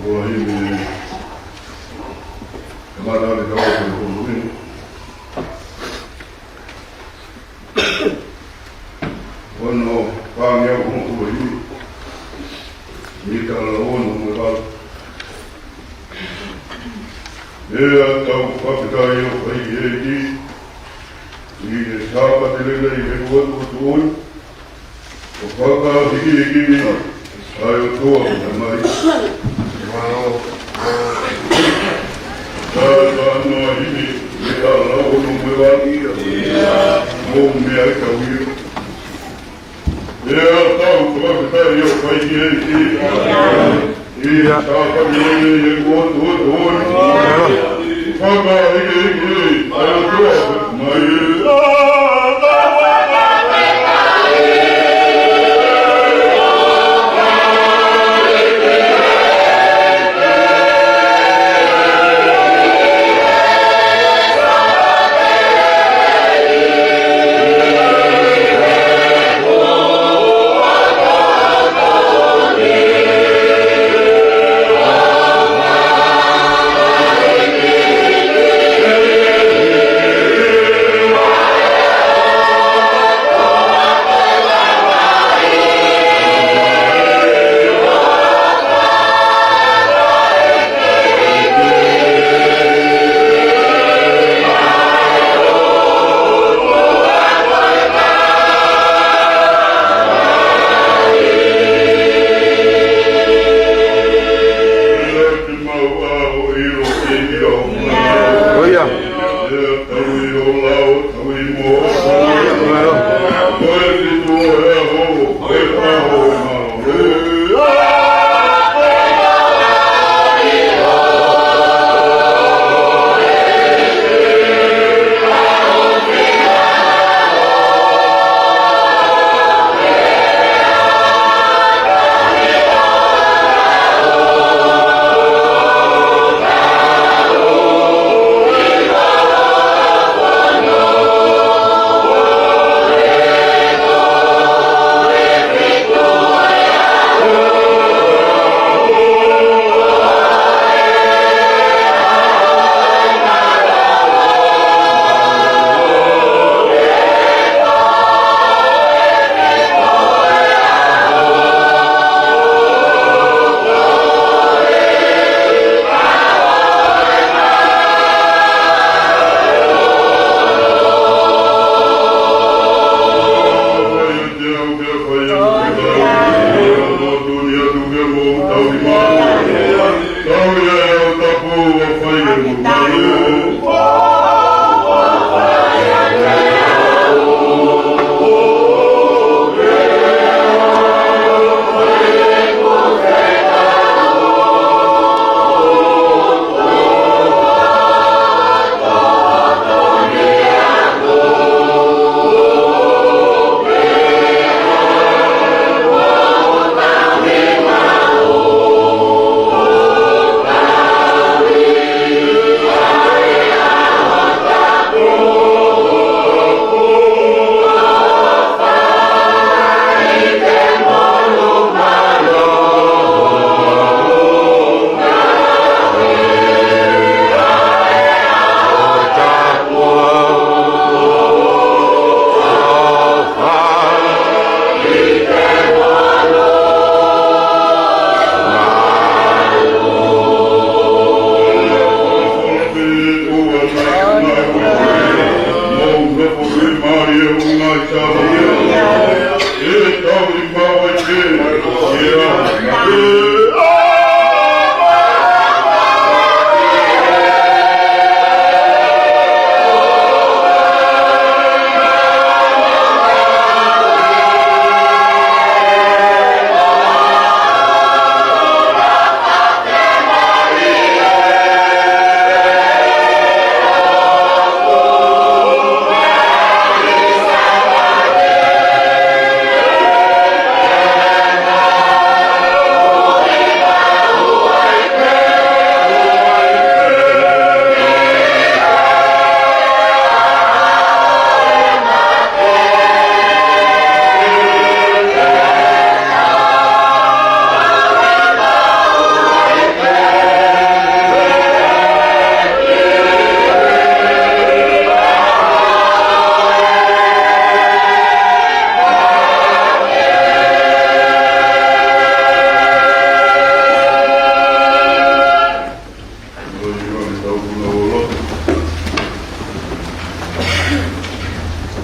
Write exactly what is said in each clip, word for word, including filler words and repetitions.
Ko e himi, kamata ʻaki e kau ko e himi. Ono, pāngia ko e himi. Mita ʻa ono mo e valu. ʻE ʻatā ʻa e fakafetaʻi ʻoku fai ki he ʻEiki, ʻi he Sāpate lelei he kuo tuʻutuʻuni, ʻo fakahīkihiki ʻa e ʻOtua ko e Tamai. Tau talanoa himi, mita ʻa ono mo e valu. Mou meʻa ʻi he kau himi. ʻE ʻatā ʻa e fakafetaʻi ʻoku fai ki he ʻEiki, ʻi he Sāpate lelei he kuo tuʻutuʻuni. Fakahīkihiki ʻa e ʻOtua ko e Tamai.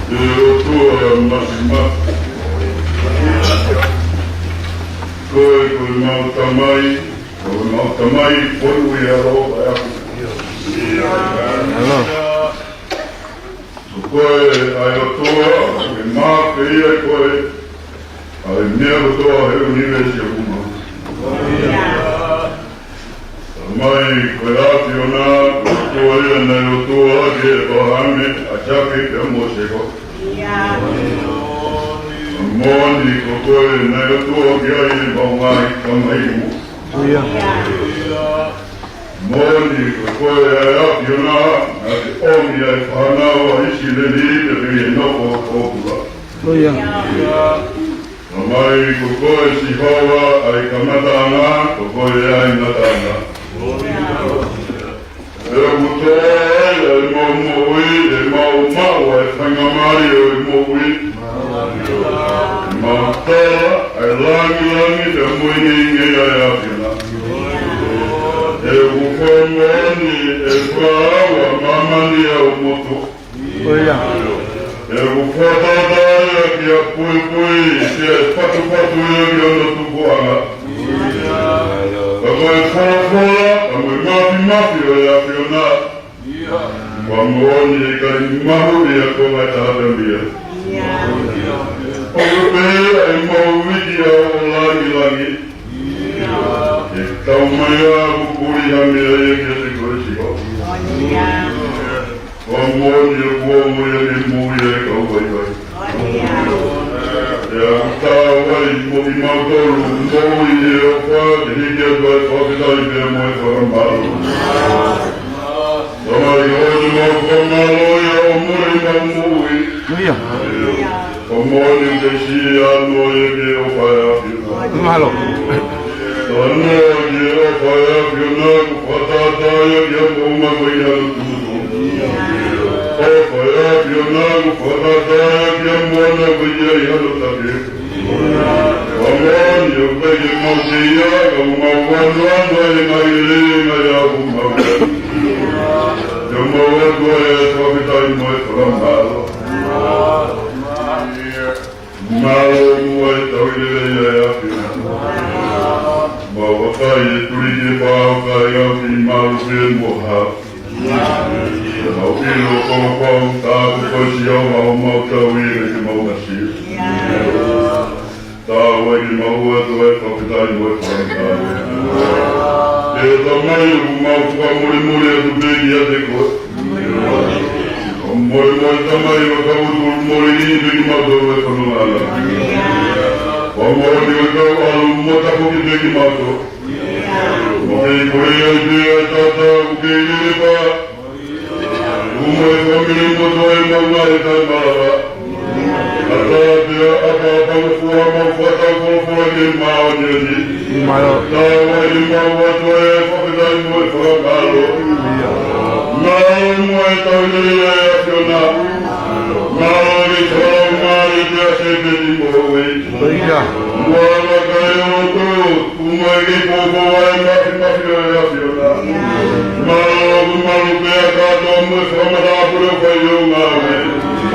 ʻE ʻOtua Māfimafi, ko e, ko ʻemau Tamai, ko ʻemau Tamai, ko e ʻuhinga ʻo e ʻaho. Ko koe ʻa e ʻOtua, ʻoku ke maʻu pē ʻe koe ʻa e meʻa kotoa he ʻunivēsi ʻoku mau. Tamai, ko e ʻAfiona, ko e ʻOtua ia naʻe ʻOtua ki ʻĒpalahame, ʻAisake, pea mo Sēkope. Moʻoni ko koe naʻe ʻOtua ki ai ʻemau ngaahi tamai mo. Moʻoni ko koe ʻa e ʻAfiona, naʻa ke ʻomi ʻa e fānau ʻa ʻIsileli ke nau nofo ʻi ho pōpula. Tamai, ko koe Sihova ʻa e kamataʻanga, ko koe ʻa e ngataʻanga. ʻOku tō ai ʻemau moʻui, ʻemau maʻu ʻa e faingamālie ʻo e moʻui. ʻEmau tala ʻa e lāngilangi pea mo e ingeingei ʻa e ʻAfiona. ʻOku fakamoʻoni ʻe fakaʻauha ʻa māmani ʻo motuʻa. ʻOku fakatātā ia kia Puipui, pea ʻe patupatu ia ki hono tupuʻanga. Ka ko e folofola, ka ko e māfimafi ʻo e ʻAfiona, Fakamoʻoni ʻe ʻikai mahuʻi ʻa e konga ʻe taha pē mei ai. ʻOku pehē ʻemau viki ʻo langilangi. ʻE tau mai ʻa e puli ha meʻa ia kiate koe Sihova. Fakamoʻoni ʻoku ʻomai ʻa e moʻui ʻa e kau vaivai. ʻE au tau ai mo kimautolu moʻui ʻe ʻofa ke hiki atu ʻa e fakafetaʻi pea mo e fakamālō. Tamai, ʻoku mau fakamālō ʻi hoʻo mole ʻemau moʻui. Fakamoʻoni ke siʻi ʻa e ʻofa ʻa e ʻAfiona. Talanoa ki he ʻofa ʻa e ʻAfiona kuo fakatātā ia ki he moʻunga ko ia ʻo Tutu. ʻOfa ʻa e ʻAfiona kuo fakatātā ia ki he moana ko ia ʻi Hanotake. Fakamoʻoni ʻoku ʻikai ke mau kei ai, ka mau ʻanuʻanu ai he ngaahi lelei, ngaahi ʻaho ʻoku mau ʻi ai. Ke mau ʻoatu ai ʻa e fakafetaʻi mo e fakamālō. Mālō muʻa e tauhi lelei ʻa e ʻAfiona. Mau vakai e tuliki ʻe pā ʻo kāinga ʻoku kei malu pē mo ha. Mau ʻilo ko koe ʻoku tāpuekina ʻemau tauhi ʻi he mau masi. Tau ai ke mau ʻoatu ai e fakafetaʻi mo e fakamālō. ʻE Tamai, ʻoku mau fakamolemole atu pē kiate koe. Fakamolemole Tamai, ʻo kau tuli mole ni pē kimautolu ʻi he fononga ni. Fakamoʻoni ʻo kau ʻalu mo tafoki pē kimautolu. Mo kei kole ai pē ʻa e tata, mo kei lele pā. Mo e fāmili mo e motuʻa ʻi he ngaahi taimi malava. ʻAtā pē ʻa e ʻapaʻapa mo e fua mau fakatau folofola ki he māʻoniʻoni. Tau ai ke mau ʻoatu ai e fakafetaʻi mo e fakamālō. Mālō muʻa e tauhi lelei ʻa e ʻAfiona. Mālō ke tau mālō pē ʻa Sēpeti mo Houʻeiki. Muʻa ʻa e kakai ʻo Tutu. Kuo mau kei poupou ai e māfimafi ʻo e ʻAfiona. Mālō ʻoku malu pē ʻa e kātoa mo e fakamatapule ʻoku fai ʻo ngāue.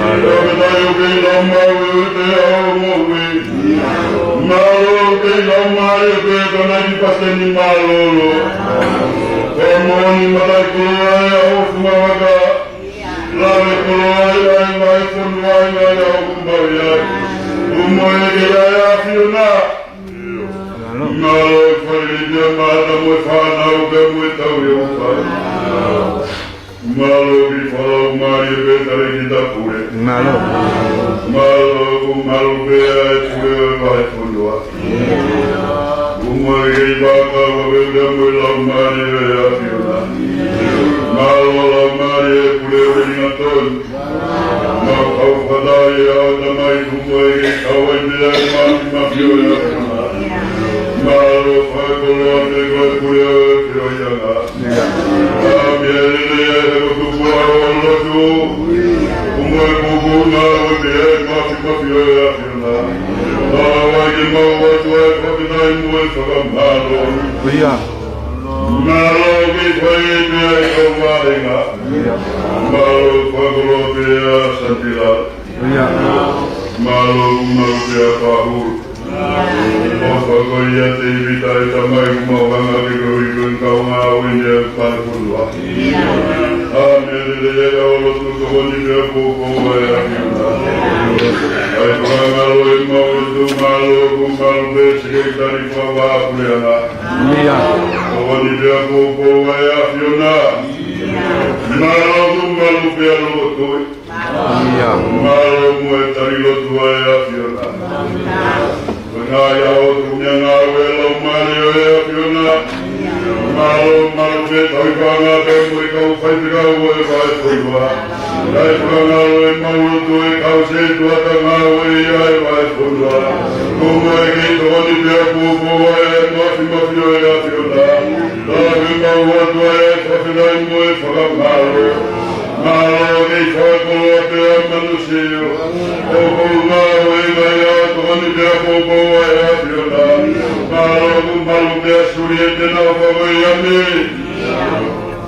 Fakafetaʻi ʻoku kei lau maʻu ʻe pē ʻa e moʻui. Mālō ʻoku kei lau maʻu ʻe pē ʻa e kau palesiteni mālōlō. Fakamoʻoni mataʻikoloa ʻa e ʻaho fungavaka. Lave koloa ʻa e ngaahi fonua ʻi he ngaahi ʻaho ʻoku mau ʻi ai. Kuo mau kei ʻa e ʻAfiona. Mālō e fāmili pea mo e fānau pea mo e tauhi ʻoku fai. Mālō ki he fakalaumālie pea mo e talēkita pule. Mālō ʻoku malu pē ʻa e pule ʻo e vahefonua. Kuo mau kei fakatapu pea mo e laumālie ʻo e ʻAfiona. Mālō laumālie e pule ʻo e ʻingatoni. Mau kau fakataha ʻa e Tamai, kuo mau kei kau ai pē ʻa e māfimafi ʻo e ʻAfiona. Mālō fakakoloa pē ko e pule ʻo e feohiʻanga. ʻA e meʻa lelei ʻa e tupu ʻa e lotu. Kuo mau kei poupou ngāue pē ʻa e māfimafi ʻo e ʻAfiona. Tau ai ke mau ʻoatu ai e fakafetaʻi mo e fakamālō. Mālō ke fai pē ʻa e kau vāhenga. Mālō fakakoloa pē ʻa Sātila. Mālō ʻoku malu pē ʻa Pāhulu. ʻOfa ko ia Tēvita ʻe Tamai kuo mau hanga ke koeʻuhi ko e kau ngāue ni ʻa e vahefonua. ʻA e meʻa lelei ʻa e lotu, tokoni pea poupou ʻa e ʻAfiona. ʻA e fakangalo ʻemau lotu, mālō ʻoku malu pē Sekelitali Fakavahaʻapuleʻanga. Tokoni pea poupou ʻa e ʻAfiona. Mālō ʻoku malu pē ʻa Loko Toi. Mālō muʻa e tali lotu ʻa e ʻAfiona. Ko e ngaahi ʻaho ʻoku meʻangāue ʻa e Laumālie ʻo e ʻAfiona. Mālō, malu pē tauhi paʻanga pea mo e kau faifekau ʻo e vahefonua. Kae fakangalo ʻemau lotu ʻa e kau sētuata ngāue ʻi he vahefonua. Kuo mau kei tokoni pea poupou ʻa e māfimafi ʻo e ʻAfiona. Tau ke mau ʻoatu ai e fakafetaʻi mo e fakamālō. Mālō kei fakakoloa pē ʻa Manusio. ʻOku ngāue ʻi he ngaahi ʻaho ni pea poupou ʻa e ʻAfiona. Mālō ʻoku malu pē ʻa Suliete, naʻa fakoia mei.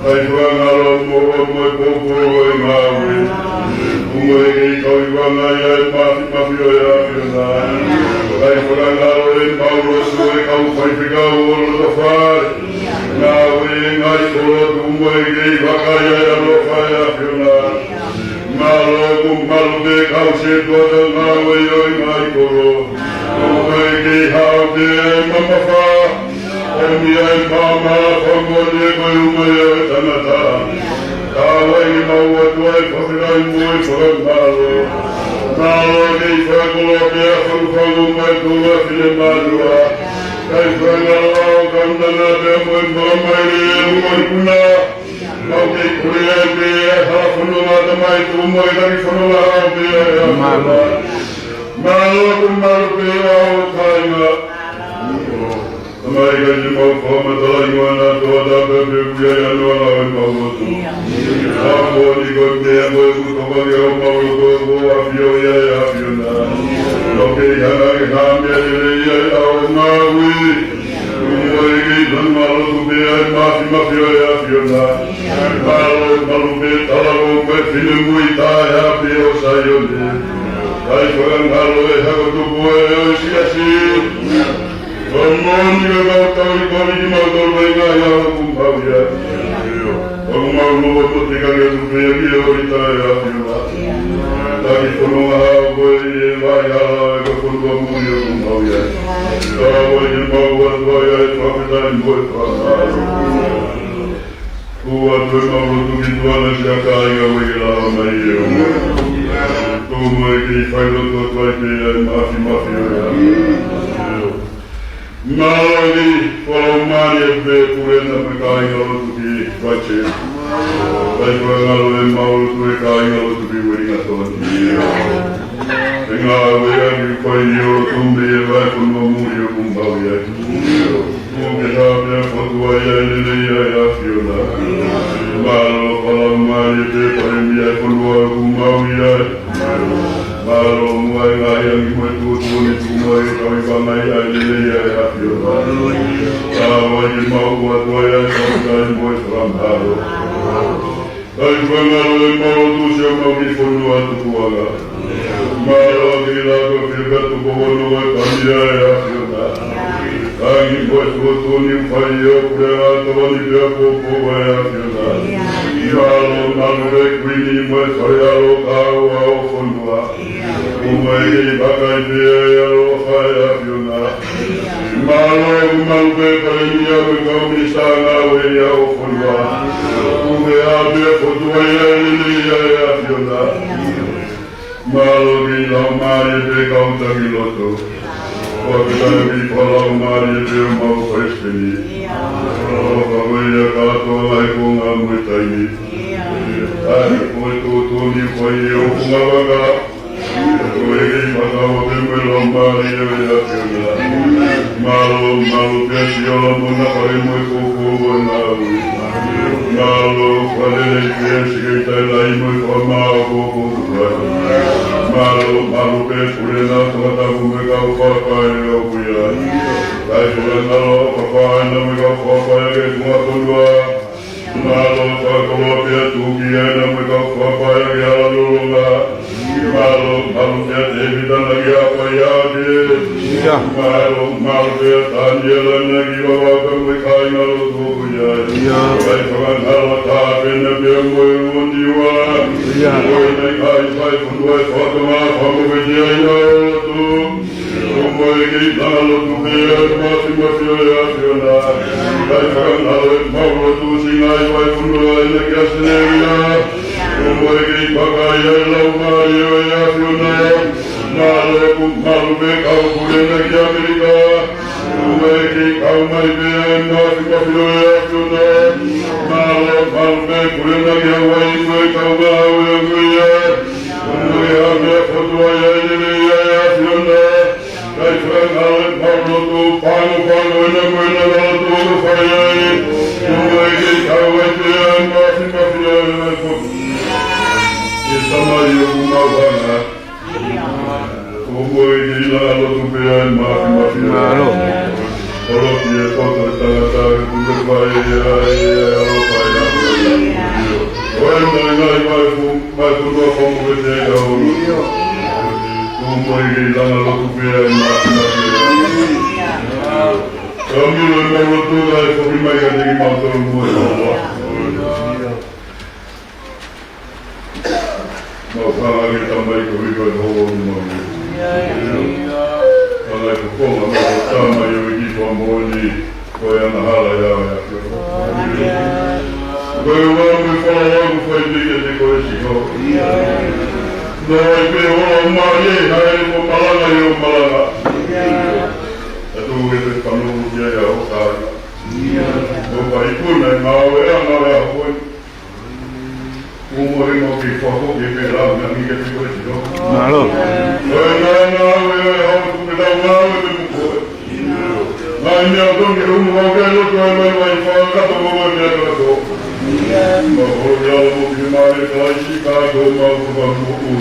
Kae fakangalo mo ʻo mo e poupou ʻo e ngāue. Kuo mau kei kau ʻi he ngaahi ʻaho ni ʻa e māfimafi ʻo e ʻAfiona. Kae fakangalo ʻemau lotu ʻa e kau faifekau ʻo loto fale. Ngāue ʻi he ngaahi kolo, kuo mau kei vakai ai ʻa e ʻaloʻofa ʻa e ʻAfiona. Pea kau setuata ngāue ʻi he ngaahi kolo. ʻOku ʻikai ke hao pē ʻa e mamafa. ʻOmi ʻa e maama, fakamoʻoni ko e ʻumaʻā ʻo e tangata. Ka ʻoku ʻikai ke mau ʻatu ai fakafetaʻi mo e fakamālō. Mālō ke fakakoloa pea fakafangu mai tuʻa finemātuʻa. Kae fakangaloʻi ʻa e kaunanga pea mo e fakamaʻi ʻe ʻoku ʻi mui. Mau kei pule ai pē ʻa e hala fononga tamai tuʻu mo e taki fononga ʻo pē ʻa e ʻaho. Mālō. Mālō ʻoku malu pē ʻa e kāinga. Tamai, ʻikai te mau fakamatalaʻi ʻa e ngaahi toʻa tapu pē ʻoku ʻi ai ʻa e ngāue ʻemau lotu. Ka ko e meʻa ko ē ʻoku tokanga ki ai ʻemau lotu ʻoku ʻafioʻi ʻe he ʻAfiona. ʻOku ʻikai hanga ʻe ha meʻa lelei ia ʻo ngāue. ʻOku ʻikai ke langa lotu pē ʻa e māfimafi ʻo e ʻAfiona. Mālō, malu pē talavou mo e finemui taʻeʻapi ʻo Saione. Kae fakangaloʻi ʻa e hako tupu ʻo e siasi. ʻOku moʻoni ʻa e kau tauhi kovi kimautolu ʻi he ngaahi ʻaho kuo mau ʻi ai. ʻOku mau lava mo te kake atu pē ia ki he ʻOtua ʻa e ʻAfiona. Taki fononga ʻa e ʻOtua ʻi he ngaahi hala ʻo e fonua muli ʻoku mau ʻi ai. Ka ʻoku ʻikai ke mau ʻatu ai ʻa e fakafetaʻi mo e fakamālō. Tuku atu ʻemau lotu ki tuʻa naʻa siʻa kāinga ʻoku ʻikai ke lava mai ʻe ʻOtua. Tuku muʻa ke fai lotu atu ai pē ʻa e māfimafi ʻo e ʻAfiona. Mālō ʻEiki, fakalaumālie pē pule na mo e kāinga lotu ki Faiche. Kae fakangaloʻi ʻemau lotu ʻa e kāinga lotu ki Uelingatoni. ʻE ngāue ʻa e kiʻi fai ʻo e lotu mei he vahefonua muli ʻoku mau ʻi ai. Kuo ke hā pea fotu ai ʻa e lelei ʻa e ʻAfiona. Mālō fakalaumālie pē Palēmia ʻo e fonua ʻoku mau ʻi ai. Mālō muʻa ʻa e ngaahi angi mo e tuʻutuʻuni tuʻu mai ʻo kau ʻi he vanga ʻa e lelei ʻa e ʻAfiona. Ka ʻoku ʻikai ke mau ʻatu ai ʻa e fakafetaʻi mo e fakamālō. Kae fakangaloʻi ʻemau lotu siʻomau kiʻi fonua tupuʻanga. Mālō ʻEiki, ʻa e kau fefeka tupu ʻo e Palēmia ʻa e ʻAfiona. Angi mo e tuʻutuʻuni ʻoku fai ʻe he puleʻanga ʻo e ʻaho ni pea poupou ʻa e ʻAfiona. Mālō, malu pē Kuini mo e fale ʻalo kae ʻumaʻā ʻa e fonua. ʻOku mau kei vakai pē ʻa e ʻaloʻofa ʻa e ʻAfiona. Mālō, ʻoku malu pē Palēmia mo e kau minisitā ngāue ʻa e fonua. Kuo ke hā pea fotu ai ʻa e lelei ʻa e ʻAfiona. Mālō ʻEiki, laumālie pē kau taki lotu. Fakafetaʻi ʻEiki, fakalaumālie pē ʻemau palesiteni. ʻOfa ko ia kātoa ʻa e konga mo e taimi. ʻA e ko e tuʻutuʻuni ʻoku fai ʻe he ʻū ngāue. Ko e kei fakataha pē mo e laumālie ʻo e ʻAfiona. Mālō, malu pē siʻi ola mo e nāunau mo e kupu ʻo e ngāue. Mālō, fakalelei pē siʻi kei taʻeʻaonga mo e fakamāʻopoʻopo ʻoku fai. Mālō, malu pē pule na ʻo e tangata mo e kau fakapae ʻoku ʻi ai. Kae fakangaloʻi ʻa e fakapae na mo e kau fakapae ʻa e funga fonua. Mālō, fakakoloa pea tuku ki ai na mo e kau fakapae ʻa e hala lolonga. Mālō, malu pē Tēvita naʻe ʻi ai ʻa e paia ke. ʻIo. Mālō, malu pē Taniela naʻe ʻi vavaka mo e kāinga lotu ʻoku ʻi ai. ʻIo. Kae fakangaloʻi ʻa Tāpena pea mo e ʻOniua. ʻIo. Ko e naʻe ʻikai fai fonua ʻe fakatonga fakamoʻoni ai ʻa e lotu. ʻOku mau kei langa lotu pē ʻa e māfimafi ʻo e ʻAfiona. Kae fakangaloʻi ʻemau lotu siʻi ngaahi vahefonua ʻi he ʻAositelēlia. ʻOku mau kei vakai ʻa e laumālie ʻo e ʻAfiona. Mālō, ʻoku malu pē kau pule na ki ʻAmelika. ʻOku mau kei kau mai pē ʻa e māfimafi ʻo e ʻAfiona. Mālō, malu pē pule na ki Hauaiʻi mo e kau ngāue ʻoku ʻi ai. ʻOku mau kei hā pea fotu ai ʻa e lelei ʻa e ʻAfiona. Kae fakangaloʻi ʻemau lotu, pangopango ʻena mo ʻena lotu ʻoku fai ai. ʻOku mau kei kau ai pē ʻa e māfimafi ʻo e ʻAfiona. ʻE Tamai ʻoku mau hanga. ʻOku mau kei langa lotu pē ʻa e māfimafi ʻo e ʻAfiona. Mālō. Kolosi e poto ʻo e tangata ʻoku ke fai ai ʻa e ʻaloʻofa ʻa e ʻAfiona. ʻOku ʻi ai ʻa e ngaahi vahefonua fakamoʻoni ʻa e ʻAfiona. ʻOku mau kei langa lotu pē ʻa e māfimafi ʻo e ʻAfiona. Ka milo ʻemau lotu kae foki mai kiate kimautolu mo e ʻOtua. Mau hanga ki he Tamai koeʻuhi ko e holo ni mau. Hanga ki he konga mai ʻo e Tamai ʻo e kiʻi fakamoʻoni, ko e angahala ia ʻo e ʻAfio. Ko e ʻuhinga mo e fakaʻamu fai pē kiate koe Sihova. Naʻa ʻi ai pē ʻo ʻomai ʻe hāʻele ʻo malanga ʻi hoʻo malanga. ʻA tuku ke te fanongo ki ai ʻa hoʻo kāinga. Ko e ʻuhinga ia ʻa e ngāue ʻa e ʻaho ko eni. Kuo mole mo ke fako ke pela na mi ke tiko e tiko. Mālō. Ko e ngāue ʻa e ʻaho ko e tau ngāue pē mo koe. Ngaahi meʻa ʻoku tonu ke umu hau ke lotu ai mai mai fakakakato mo mai meʻa kakato. Mau holo ki he ʻAlo mo ki he Tamai ʻa Kalaisi ka ko mau fakamoʻui.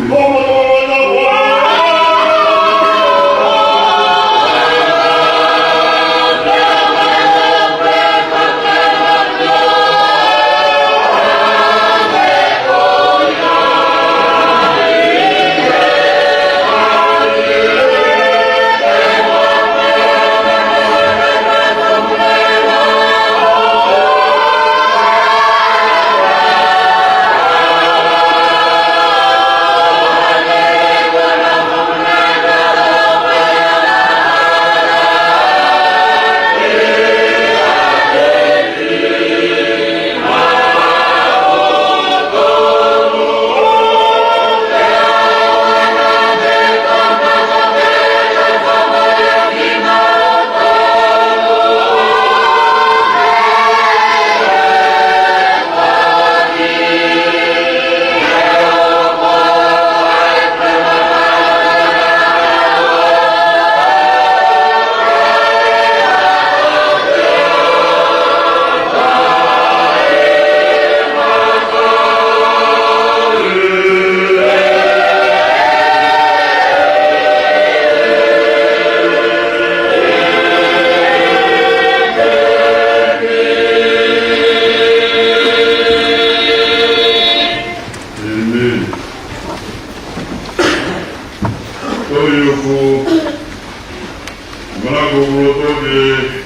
ʻĒmeni. Ko ia ʻoku manako ʻoku loto ke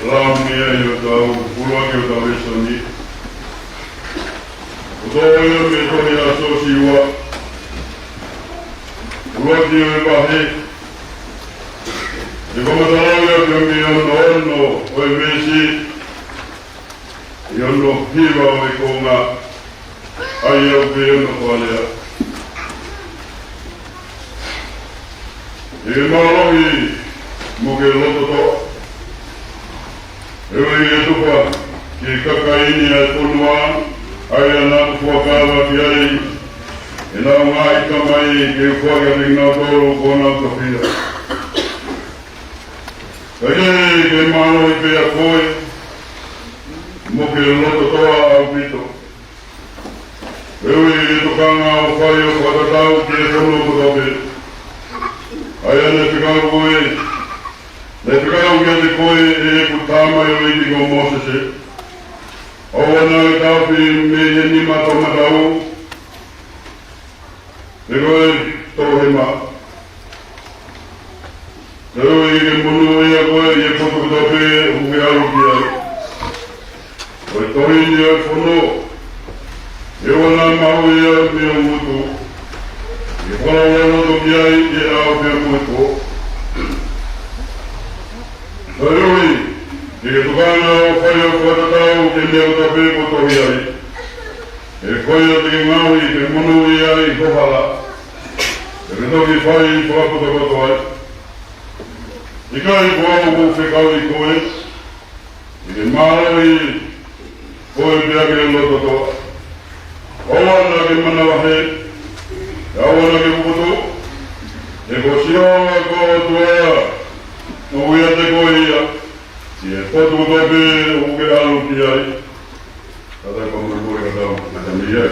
lau mei ai ʻo tau, ʻuluaki ʻo tau lēsoni. ʻOku tō ia mei he tohi ʻa Siosiua, ʻuluaki ʻo e vahe, ʻe fakamatala ia pea mei he ono ono ʻo e veesi, ʻi hono hiva ʻo e konga, ʻa ia ʻoku pehē hono fakalea: ʻE mālohi mo ke loto toʻa, ʻe ui e tufa ki he kakai ni ʻa e fonua, ʻa ia naʻa ku fuakava ki ai ʻenau ngaahi tamai ke u foaki kiate kinautolu kuo nau tofiʻa. Kaikehe ke mālohi pē ʻa koe, mo ke loto toʻa ʻaupito, ʻe ui ke ke tokanga ʻo fai ʻo fakatatau ki he fono kotoa pē, ʻa ia naʻe fekau koe, naʻe fekau kiate koe ʻe heʻeku tamaioʻeiki ko Mōsese. ʻOua naʻa ke taʻofi mei he nima toʻomataʻu, pe ko e toʻohema. Kae ui ke monūʻia koe ʻi he potu kotoa pē ʻoku ke ʻalu ki ai. Ko e tohi ni ʻo e fono, ʻe ʻoua naʻa mahuʻi ia mei ho ngutu, ke fakalaulauloto ki ai ʻi he ʻaho pea mo e pō. Kae ui ke ke tokanga ʻo fai ʻo fakatatau ki he meʻa kotoa pē kuo tohi ai. He ko ia te ke ngaohi ke monūʻia ai ho hala, pea ke toki fai fakapotopoto ai. ʻIkai ko au ʻoku fekauʻi koe? Ke ke mālohi koe pea ke loto toʻa. ʻOua naʻa ke manavahē, ʻoua naʻa ke puputuʻu. He ko Sihova ko ho ʻOtua ʻoku ʻiate koe ia ʻi he potu kotoa pē ʻoku ke ʻalu ki ai. Kātaki pea mo e kole ka tau ngata mei ai.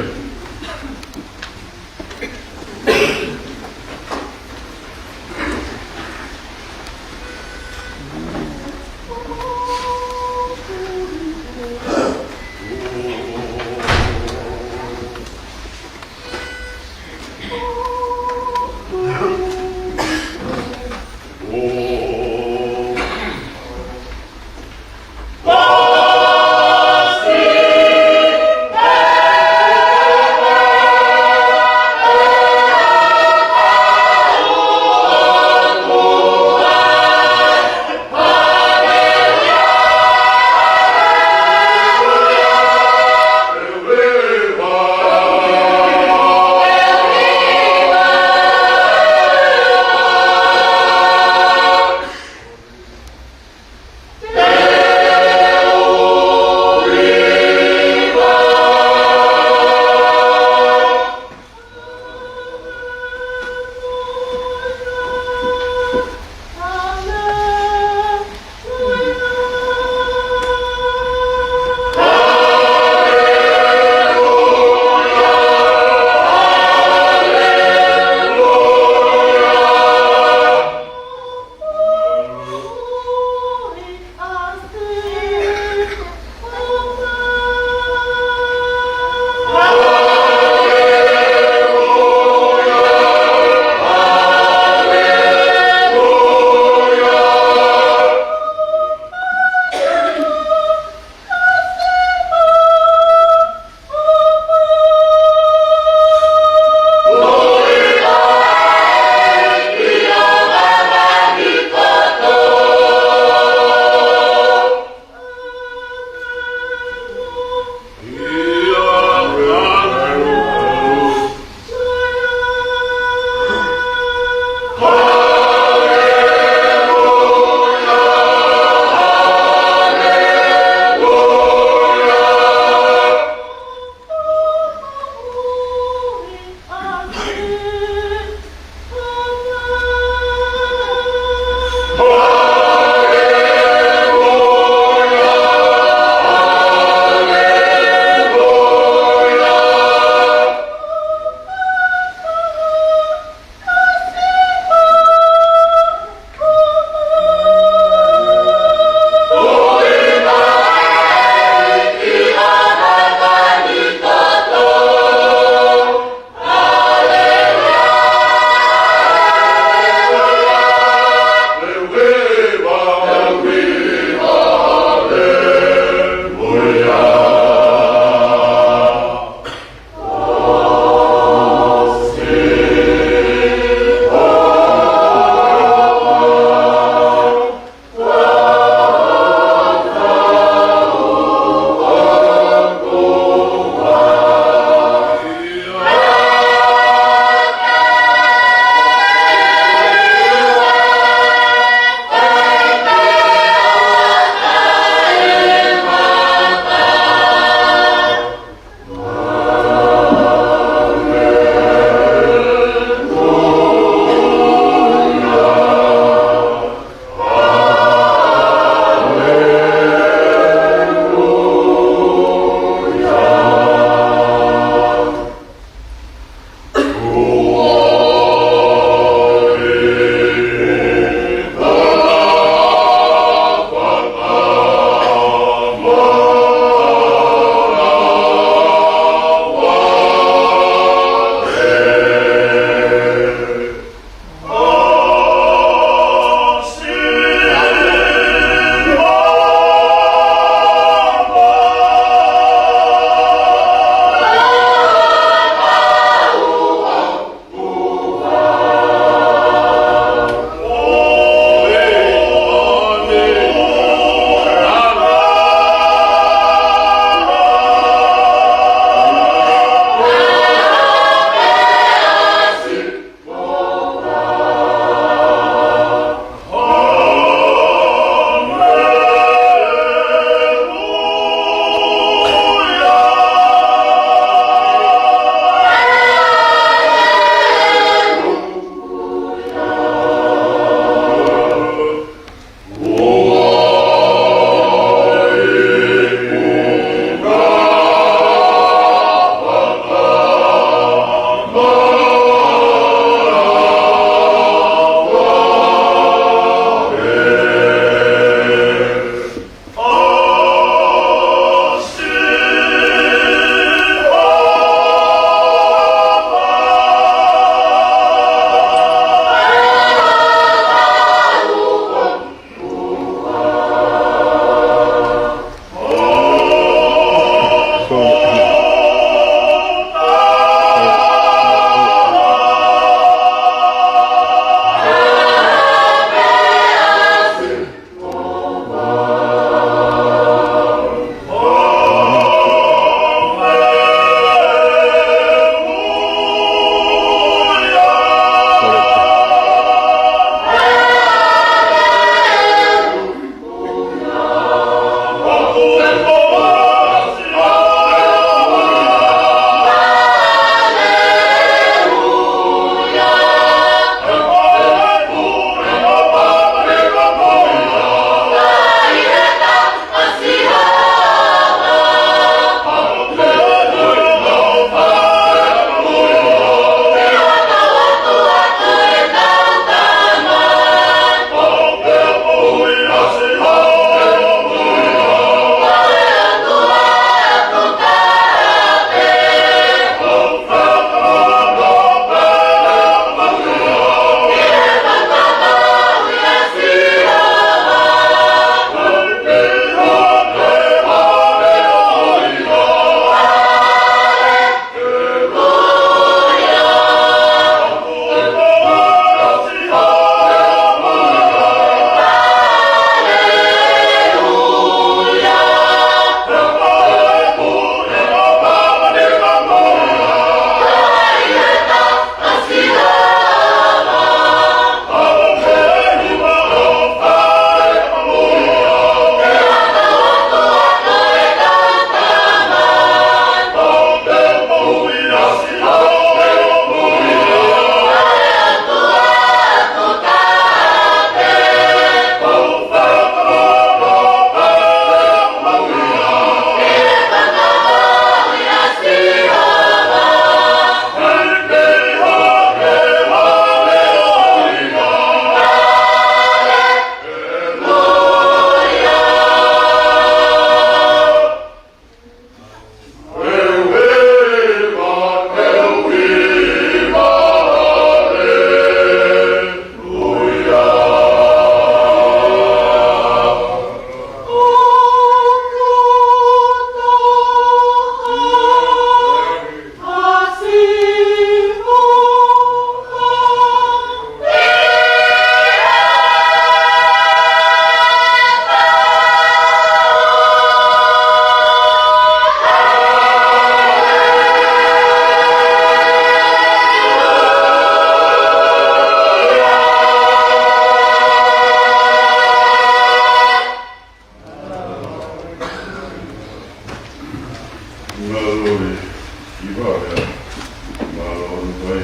Tohi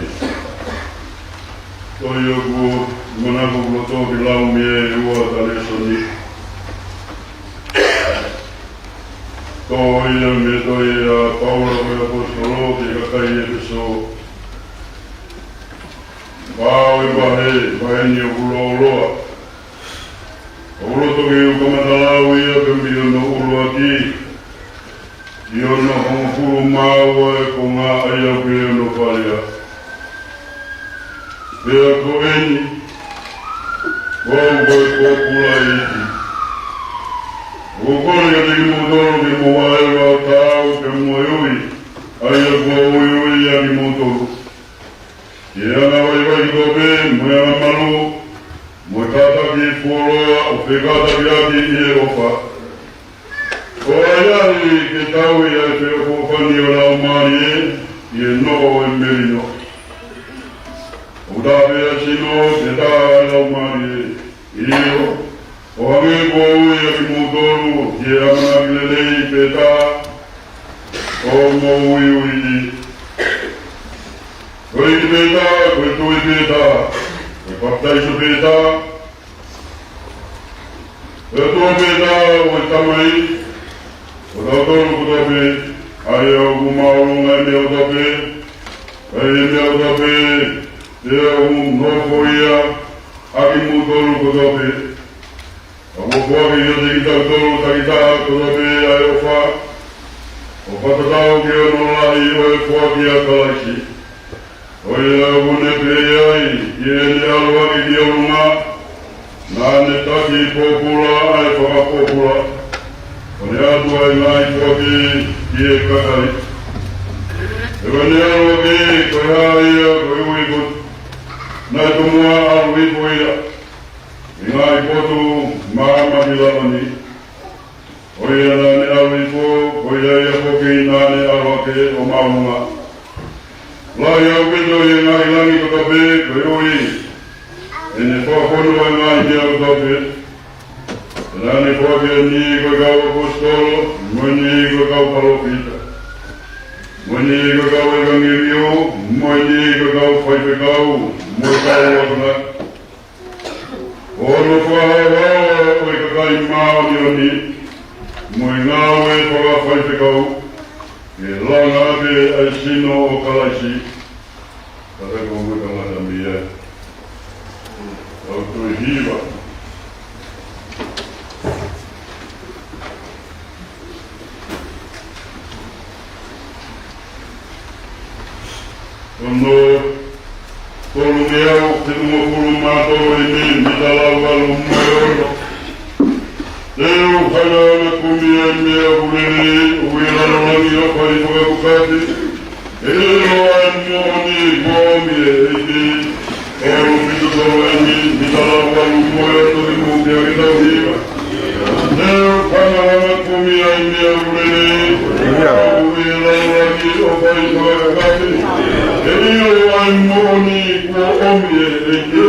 ʻoku manako kuo toki lau mei ai ʻa e ua ʻa e lēsoni. Tohi ia mei he tohi ʻa Paula ko e ʻAposetolo ki he kakai ʻEfesō. Vahe, vahe ni ʻoku lōloa. ʻOku loto ke u kamata lau ia pē mei hono ʻuluaki ki hono hongofulu mā ua ʻo e konga, ʻa ia ʻoku ʻi hono fakalea. Pea ko eni, ko au ko e pōpula iiki. ʻOku ou kole kiate kimoutolu ke mou vahevahe ʻo taau pea mo e ui, ʻa ia kuo uiuiʻi ʻa kimoutolu, ki he anga vaivai kotoa pē, mo e anga malu, mo e kātaki fuoloa, ʻo fekātakiʻaki ʻi he ʻofa. ʻO ʻahiʻahi ke tauhi ʻa e feʻofoʻofani ʻo e laumālie ʻi he noʻo ʻo e melino. ʻOku taha pē ʻa e sino, pea taha ʻa e laumālie. ʻIo, ʻo hangē kuo ui ʻa kimoutolu ki he ʻamanaki lelei pē taha, ʻo mou uiuiʻi. Ko e iiki pē taha, ko e tui pē taha, ko e papitaiso pē taha, ko e ʻOtua pē taha ʻo e Tamai ʻo tautolu kotoa pē, ʻa ia ʻoku māʻolunga ʻi he meʻa kotoa pē, pea ʻi he meʻa kotoa pē, pea ʻoku nofo ia ʻa kimoutolu kotoa pē. Pea kuo foaki kiate kitautolu takitaha kotoa pē ʻa e ʻofa, ʻo fakatatau ki hono lahi ʻo e foaki ʻa Kalaisi. Ko ia ʻoku ne pehē ai, ʻi heʻene ʻalu hake ki ʻolunga, naʻa ne taki pōpula ʻa e fakapōpula, ʻo ne ʻatu ʻa e ngaahi foaki ki he kakai. He ko ʻene ʻalu hake, ko e hā ia koeʻuhi ko naʻe tomuʻa ʻalu hifo ia ʻi he ngaahi potu maama ʻi lāvani. Ko ia naʻa ne ʻalu hifo, ko ia ia foki naʻa ne ʻalu hake ʻo māʻolunga. Lahi ʻaupito ʻi he ngaahi langi kotoa pē, koeʻuhi ʻene fakafonu ʻa e ngaahi meʻa kotoa pē. Pea naʻa ne foaki ʻa e niʻihi ko e kau ʻaposetolo, mo e niʻihi ko e kau palōfita, mo e niʻihi ko e kau ʻevangeliō, mo e niʻihi ko e kau faifekau, mo e kau akonaki, ʻo hono fakahaohaoa ʻo e kakai māʻoniʻoni, mo e ngāue fakafaifekau, ke langa ʻaki ʻa e sino ʻo Kalaisi. Kātaki ko e kamata mei ai. Tau toe hiva. Hono tolungeau fitungofulu mā tolu ʻeni, mita lau valu mo e ono. Te u hanga ʻo kumi ʻa e meʻa ʻoku lelei ʻoku ʻi lalo langi ʻo fai fakapukati, ʻe ʻilo ʻa e moʻoni kuo ʻomi ʻe he ʻEiki. Tolu fitu tolu ʻeni, mita lau valu mo e ono, te mou pea ke tau hiva. Te u hanga ʻo kumi ʻa e meʻa ʻoku lelei ʻoku ʻi lalo langi ʻo fai fakapukati, ʻe ʻilo ʻa e moʻoni kuo ʻomi ʻe he ʻEiki.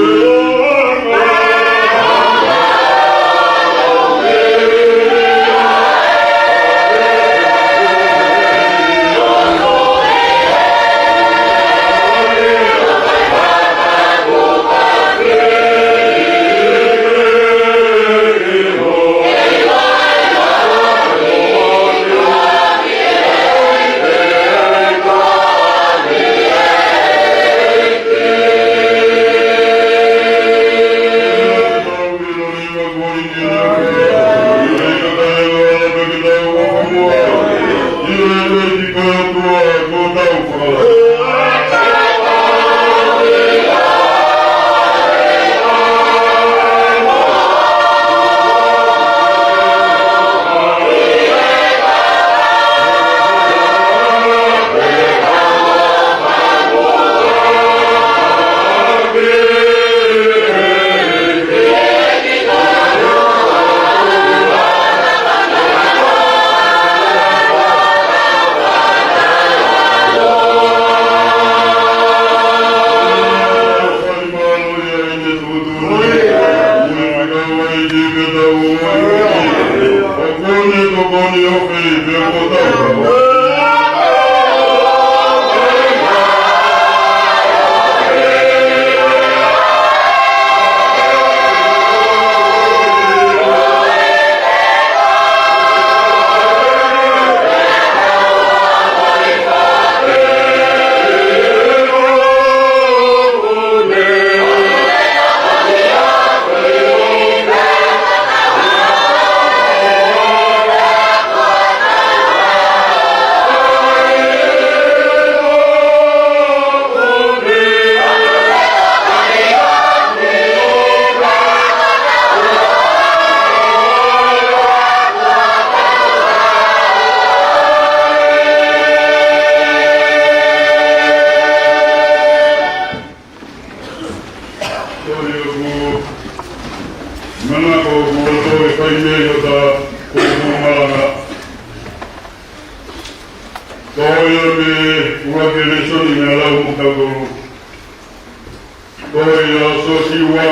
Ko ia Siosiua,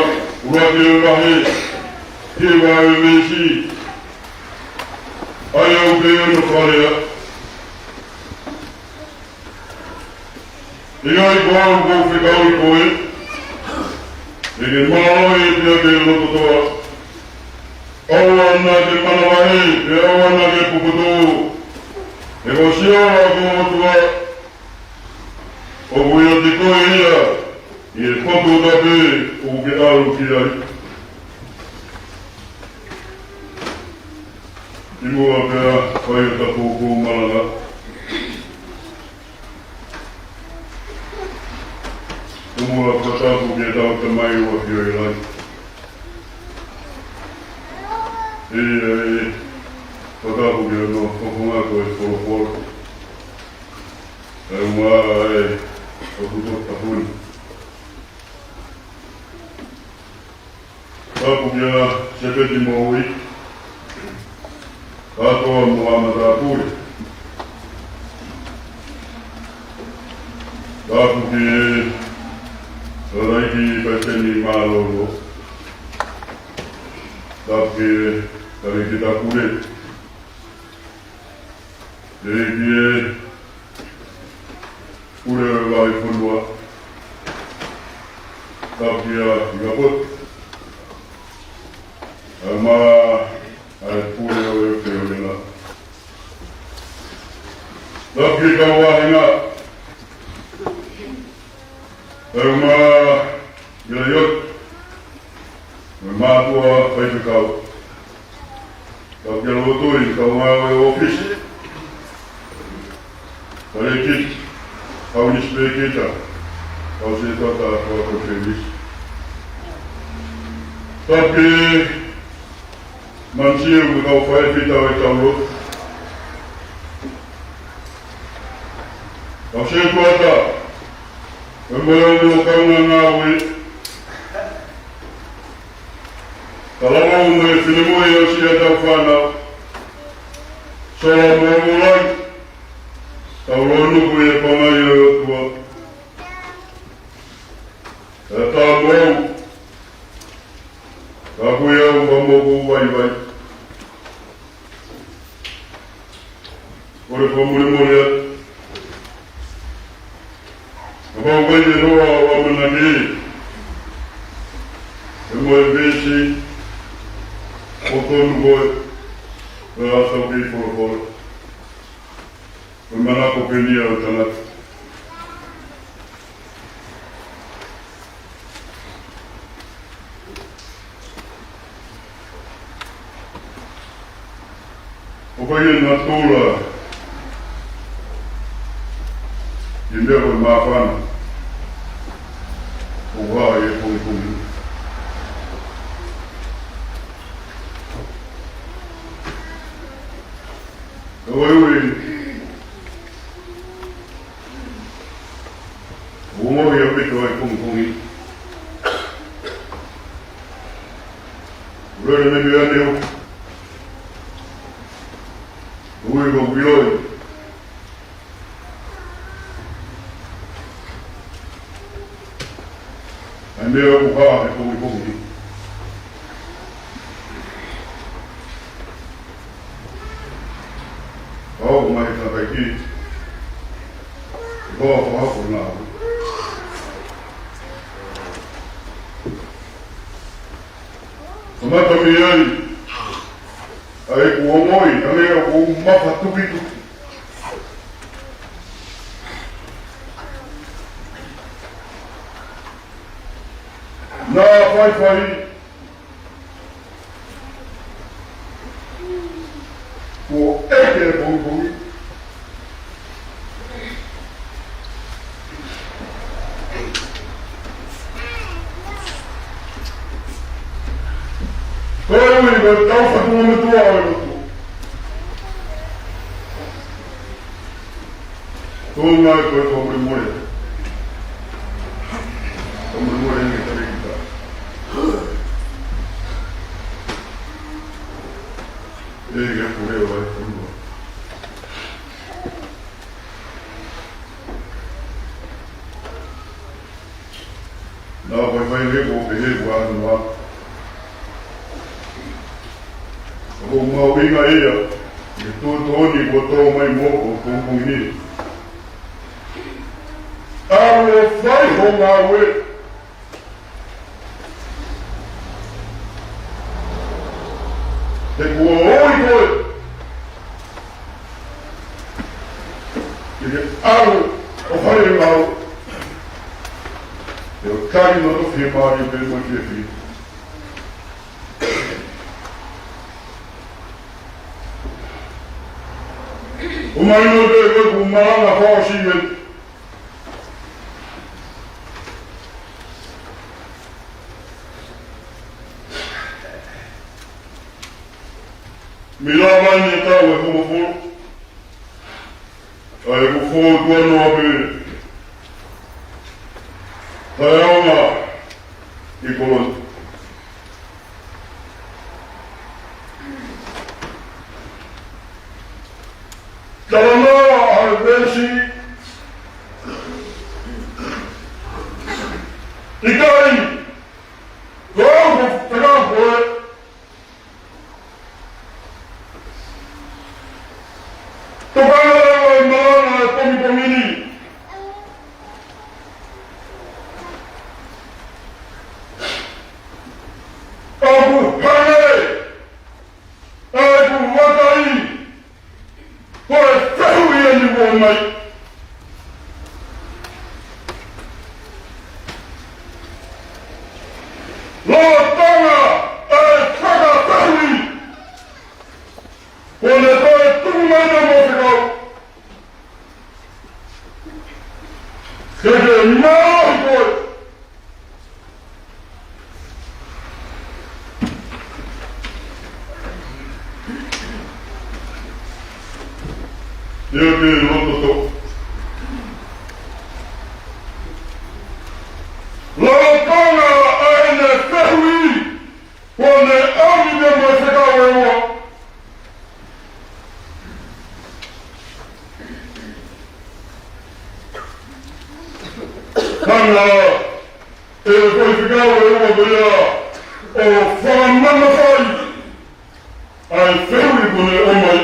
ʻuluaki ʻo e vahe, ki he vahe ʻo e veesi, ʻa ia ʻoku pehē hono fakalea: ʻIkai ko au ʻoku ou fekauʻi koe, ke ke mālohi pea ke lototoʻa? ʻOua naʻa ke manavahē, pea ʻoua naʻa ke puputuʻu, he ko Sihova ko ho ʻOtua, ʻoku ʻiate koe ia ʻi he potu tape ʻoku ke ʻalu ki ai. Kimuʻa pea fai ʻeta poupou malanga, ʻoku mau fakatapu ki heʻetau Tamai ʻoku ʻafio ʻi langi. ʻE, ʻe, fakatapu ki hono fofonga ko e folofola. ʻE, ʻumaʻā ʻa e ʻotu ko e tapu ni. Tapu kia Sepeti Moʻui, kātoa mo haʻa matāpule. Tapu ki he Tangataʻeiki Palesiteni Mālōlō. Tapu ki he Talēkita Pule. Pea ki he Pule ʻo e Vahefonua. Tapu kia Ikapoto, ʻumaʻā ʻa e Pule ʻo e Feolenga. Tapu ki he kau vāhenga, ʻumaʻā ʻa e ʻIo, mo e mātuʻa faifekau. Tapu kia Lotoi, kau ngāue ʻōfisi, talēkita, kau nisipēkita, kau sētuata, kau ako sēvisi. Tapu ki he manusio mo e kau faifekau ʻi he tau lotu. Kau sētuata, mo e kau ngāue, talavou mo e finemui ʻo siʻetau fānau, sola mo e ʻuluaki, tau lōnuku ʻi he Tamai ʻo e ʻOtua. ʻE tau mau, ka ko au ka moku vaivai. Kole fakamolemole atu. Kapau ʻoku ʻi ai ha ʻamanaki, ʻe mo e veesi ʻoku tonu ko e, pea tau kei folofola. Ko e manako pē ia ʻo e tangata. ʻOku ʻi ai e natula ʻi he meʻa ko e māfana ʻoku hā ʻi he pongipongi. Ka ʻoku ʻi ai e ʻuhinga ia ʻo e pongipongi. Lele lele ane ʻo ui ko Wiloi. ʻA e meʻa ʻoku hā he pongipongi. Ka ʻoku mai ka kai ki. Ko ko hako na. Kamata mei ai ʻa ʻeku ongoʻi, ʻa e meʻa ʻoku ou mafatukituki. Naʻa faifai kuo ʻeke e pongipongi. Ko e ʻuhi ko e tau fatunga metua ʻo e lotu. Tō mai ko e fakamolemole. Fakamolemole ange Talēkita. ʻE ke pule ʻo e fonua. Naʻa faifai ke ko pehē kuo ʻalu noa. Ko e mahuʻinga ia, ʻi he tuʻutuʻuni kuo tō mai mo ko pongipongi ni. ʻAlu ʻo fai ho ngāue. He kuo ui koe ke ke ʻalu ʻo fai e ngāue. He ʻoku ʻikai ke nau fiemālie pē mo fiefia. ʻO mahino pē ko ʻeku malanga fakaʻosi eni. Mei lava ni e taʻu ʻe hongofulu, ʻa ʻeku fōtunga noa pē, taʻeʻaonga ʻi Kolonitō. Talanoa ʻa e veesi, ʻikai ko au ko e fekau ko ē. Tokanga leva e malanga e pongipongi ni. ʻOku hangē ʻa ʻeku vakai ko e fehuʻi eni kuo ʻomai. Lolotonga ʻa e fakafehuʻi, kuo ne toe tuku mai pē mo e fekau. Ke ke mālohi koe. Ia ke loto to. Lolotonga ʻa ʻene fehuʻi, kuo ne ʻomi pē mo e fekau ʻe ua. Hanga ʻe he foʻi fekau ʻe ua ko ia ʻo fakamanavahē ʻa e fehuʻi kuo ne ʻomai.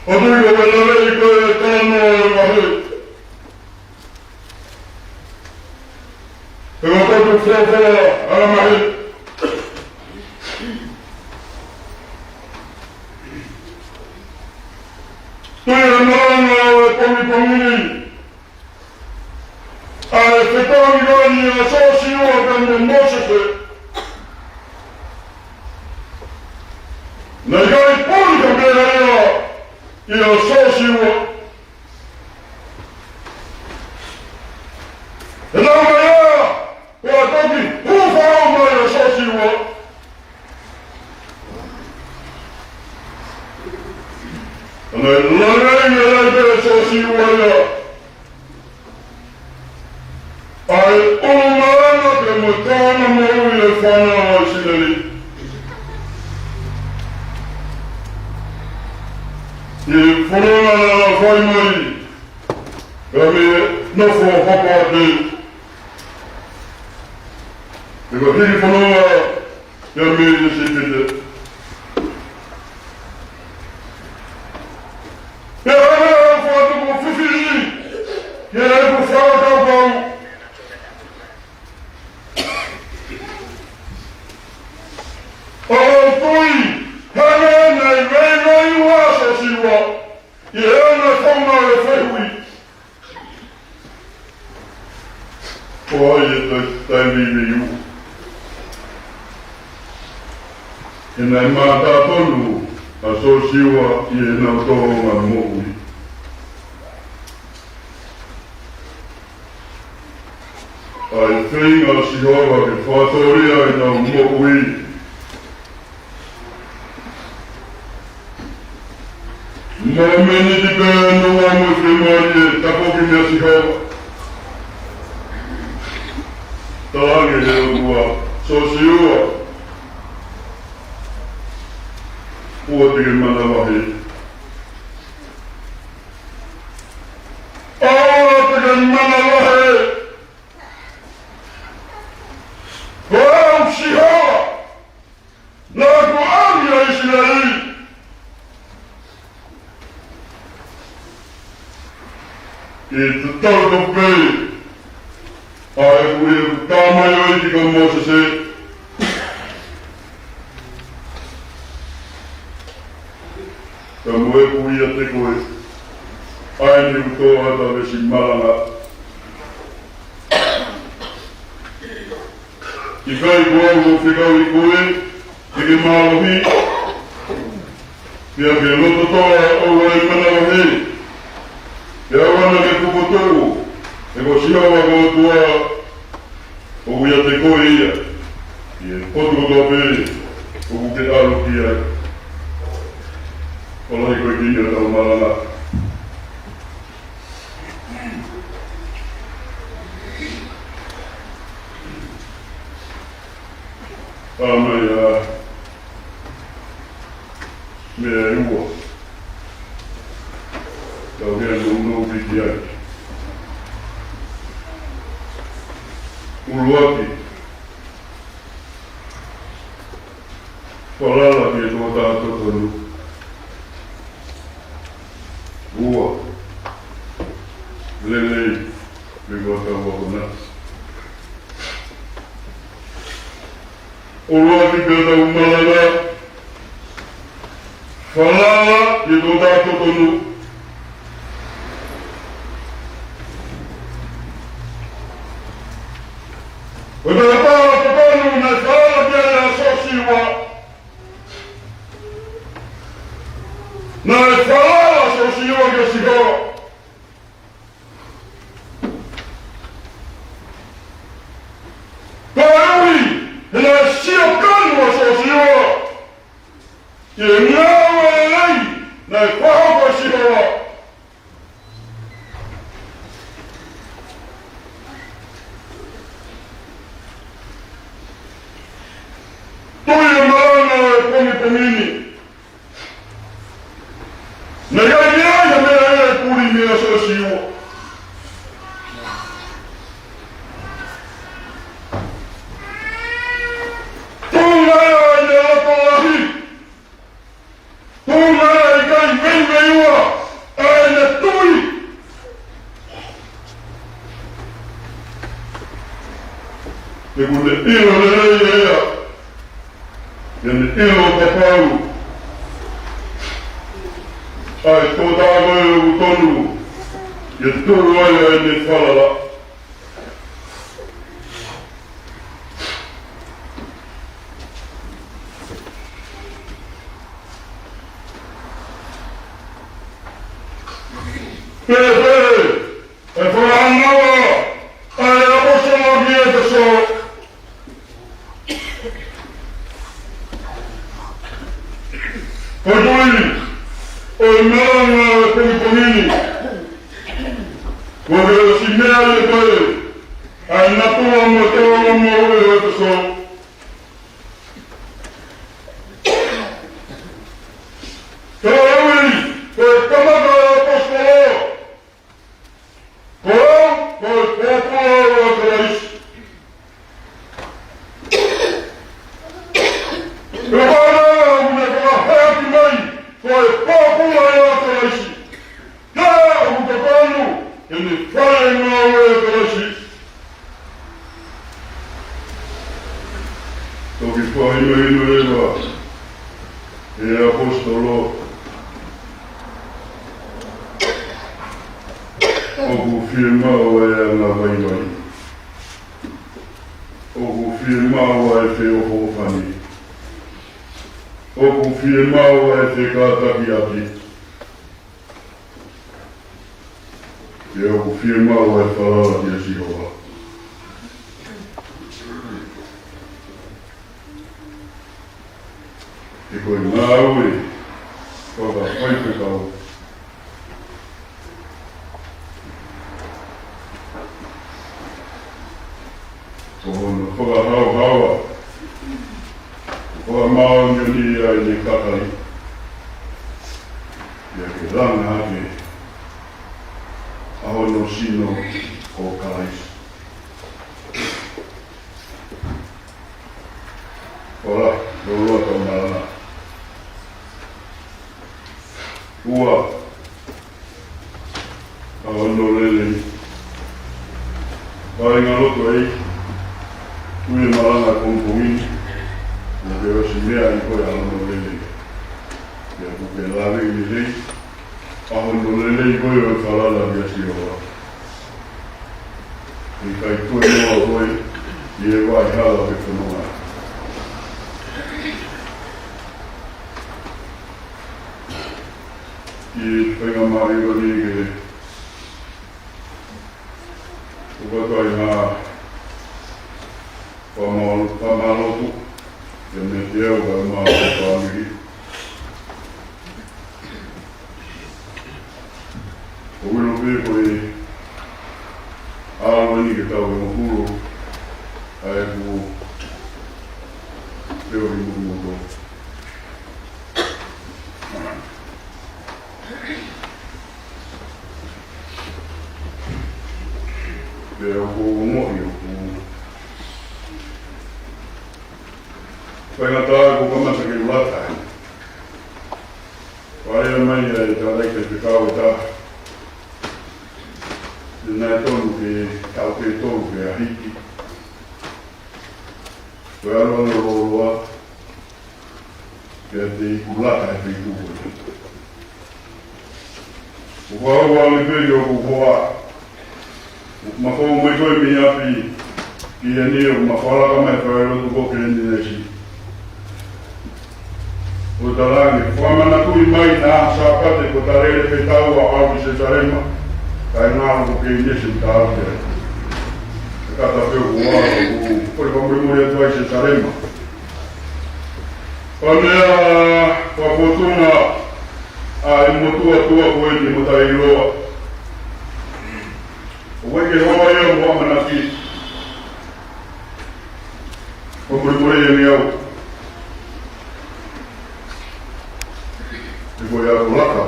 ʻOku ou tui ko e lelei ko e talanoa ʻo e vahe. He ko e toki folofola ʻa e vahe. Tui e malanga ʻo e pongipongi ni, ʻa e fetōnitoni ʻa Sosiua pea mo Mōsese. Naʻe ʻikai puli ha meʻa ia ʻia Sosiua. He naʻe ʻi ai ʻa e toki hūfanga mai ʻa Sosiua. Naʻe langa ʻe he ʻEiki ʻa Sosiua ia ʻa e ʻulungaanga pea mo e tōʻonga moʻui ʻa e fānau ʻa ʻIsileli. ʻI he fononga naʻa nau fai mai, pea mei he nofo ʻo Hapate, ʻi he hili fononga pea mei ʻIsipite. Pea ʻoku ou fakatupu fiefia ki heʻeku fakakaukau. ʻOku ou tui, hangē naʻe veiveiua ʻa Sosiua ʻi heʻene fakamatala e fehuʻi, ko hai ʻe taimi ni ʻoku ʻi ai e mātā tonu ʻa Sosiua ʻi heʻenau tōʻonga moʻui. ʻA e feinga ʻa Sihova ke fakatōlia ʻenau moʻui. Mo e miniti pē ʻe ua mo e fiemālie, tafoki meia Sihova. Talaange ʻe he ʻOtua, Sosiua, ʻoua te ke manavahē. ʻOua te ke manavahē. ʻA ʻeku ʻi ʻeku tamaioʻeiki ko Mōsese, ka mo ʻeku ʻiate koe, ʻa eni ʻoku tō atu ʻa e veesi malanga. ʻIkai ko au ʻoku fekauʻi koe ke ke mālohi, pea ke loto toʻa ʻo ʻai manavahē, pea ʻoua naʻa ke pukotuʻu, he ko Sihova ko ho ʻOtua ʻoku ʻiate koe ia ʻi he potu kotoa pē ʻoku ke ʻalu ki ai. Kolosi ko e kini ʻo ʻetau malanga. Pea mai ʻa e meʻa ʻe ua. Tau ke nounou piki ai. ʻUluaki, falala ki he tokotaha totonu. Ua, lelei, pea ko e tau akonaki. ʻUluaki pea tau malanga, falala ki he tokotaha totonu. Ko e tokotaha totonu naʻe falala ki ai ʻa Sosiua. Naʻe falala ʻa Sosiua kia Sihova. Koeʻuhi he naʻe sio kanu ʻa Sosiua ki he ngāue lelei naʻe fakahoko ʻe Sihova. Tui e malanga ʻo e pongipongi ni. Naʻe ʻikai ke ʻi ai ha meʻa ia ʻe puli mei a Sosiua. Tuʻunga ia ʻene loto lahi. Tuʻunga ia ʻikai veiveiua ʻa ʻene tui. He kuo ne ʻilo lelei ʻe ia, ʻene ʻilo kapau ʻa e tokotaha ko ē ʻoku totonu ke tuʻu ai ʻa ʻene falala. Pea pehē ʻe he fakaʻānaua ʻa e ʻaposetolo ki ʻEfesō. Ko e tui ʻo e malanga ʻo e pongipongi ni, kuo ke ʻosi meaʻi ʻe koe ʻa e natula mo e tōʻonga moʻui ʻo ʻEfesō. Koeʻuhi ko e kamata ʻo e ʻaposetolo, ko au ko e pōpula ʻo Kalaisi. Pea ko e meʻa ʻoku ne fakahā atu mai, ko e pōpula ʻo Kalaisi. Ka ʻoku totonu ke ne fai e ngāue ʻa Kalaisi. Toki fakahinohino leva ʻe he ʻaposetolo, ʻoku fiemaʻu ʻa e angavaivai. ʻOku fiemaʻu ʻa e feʻofoʻofani. ʻOku fiemaʻu ʻa e fekātakiʻaki. Pea ʻoku fiemaʻu ʻa e falala kia Sihova. He ko e ngāue fakafaifekau, ko hono fakahaohaoa, fakamāʻoniʻoniʻi ʻa ʻene kakai, pea ke langa hake ʻa hono sino ko Kalaisi. Ola, loloa tau malanga. Ua, ʻa hono lelei. Kāinga lotu ē, tui e malanga pongipongi ni, ʻoku ke ʻosi meaʻi koe ʻa hono lelei. Pea ʻoku ke lave ʻi he lelei, ʻa hono lelei ko ē ʻo e falala kia Sihova. ʻIkai toe noa koe ʻi he vaʻa hala ʻo e fononga. ʻI he faingamālie ko eni ke u kau ai ha fakamālō, fakamālō atu kia Mete au, kae ʻumaʻā e fāmili. ʻOku ou ʻilo pē ko e ʻaho ni ke tau hongofulu ʻa ʻeku feohi motumotu. Pea ʻoku ou ongoʻi ʻoku faingataʻa ʻeku kamata ke u lata ai. Faʻa ʻai mai ʻa e tangataʻeiki fekau ʻe taha, naʻe tonu ke taʻu pē tolu pea hiki. Ko e ʻalu ange lōloa kiate ia ʻoku laka he feituʻu ko ē. ʻOku ou ʻalu ange pē ʻi hoku hoa. ʻOku ma fou mai ko ē mei ʻapi ki heni, ʻoku ma fakalaka mai fale lotu ko ē ki Kenesi. ʻO talaange, fakamanatuʻi mai naʻa Sāpate ko e talele pē taua ʻalu ki Selusalema, kae ngalo ko Kenesi ʻoku tau ki ai. Ka ta pē ʻoku ou ʻalu, ʻoku ou kole fakamolemole atu ai Selusalema. Pea meʻa fakafōtunga ʻa e motuʻa tuʻa ko eni mo taʻeʻiloa. ʻOku ʻikai ke hoa ia mo ʻamanaki. Fakamolemole ange au. He ko e ʻalu laka.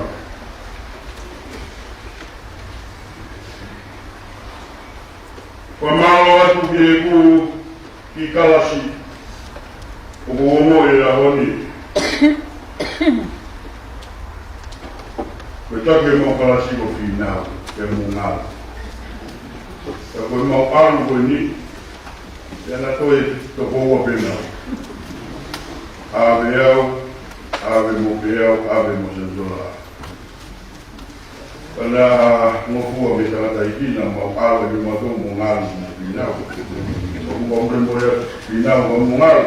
Fakamālō atu ki heʻeku kiʻi kalasi ʻoku ou ongoʻi he ʻaho ni. Ko e taki ʻemau kalasi ko Fīnau, pea mo Ngalu. Ka ko ʻemau ʻalu ko eni, pea naʻe toe toko ua pē nau. ʻAve au, ʻave Mokeau, ʻave mo Senitola. Pea naʻe ngofua mei he tangataʻeiki naʻa mau ʻalu ʻe mautolu mo Ngalu mo Fīnau. ʻOku ou fakamolemole atu Fīnau mo Ngalu.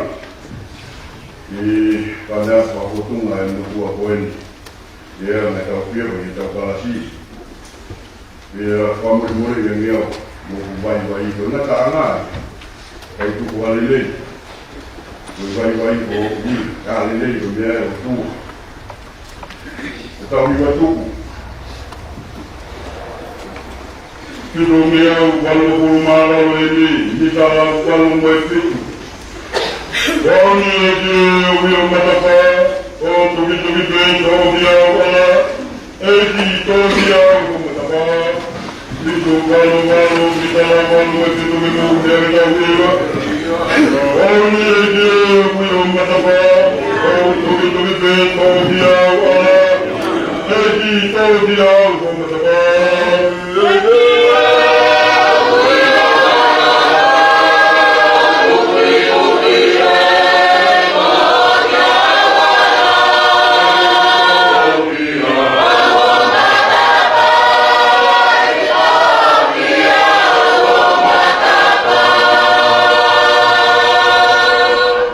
ʻI he, pea naʻe fakafōtunga e motuʻa ko eni. ʻI heʻetau pia, ʻi heʻetau kalasi. Pea fakamolemole ange au mo hoku vaivai ko ena taʻanga ai. Kae tuku ha lelei. Ko e vaivai ko eni, ka lelei ko e meʻa ʻoku tuʻu. Ko ʻetau hiva tuku. Fitu mei he ʻaho valungofulu mā valu ʻeni, mita valu mo e fitu. Ko au ni ʻEiki ʻoku ʻi ho matapā, ʻo tukituki pē tō ki ai ho ʻala, ʻEiki, tō ki ai ho matapā. Fitu valu valu, mita valu mo e fitu mei muʻa ke tau hiva. Ko au ni ʻEiki ʻoku ʻi ho matapā, ʻo tukituki pē tō ki ai ho ʻala, ʻEiki, tō ki ai ho matapā.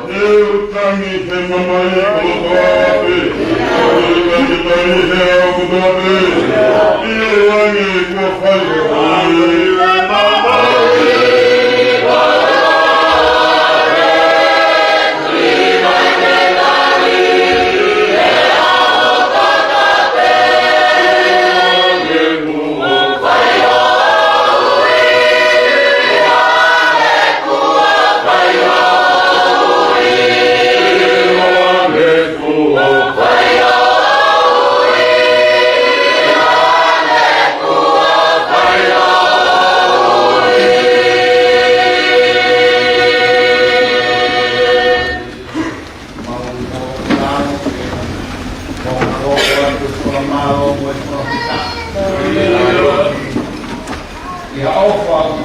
Ne u tangi he mamahi kotoa pē. Ne u tangi he ʻaho kotoa pē. ʻI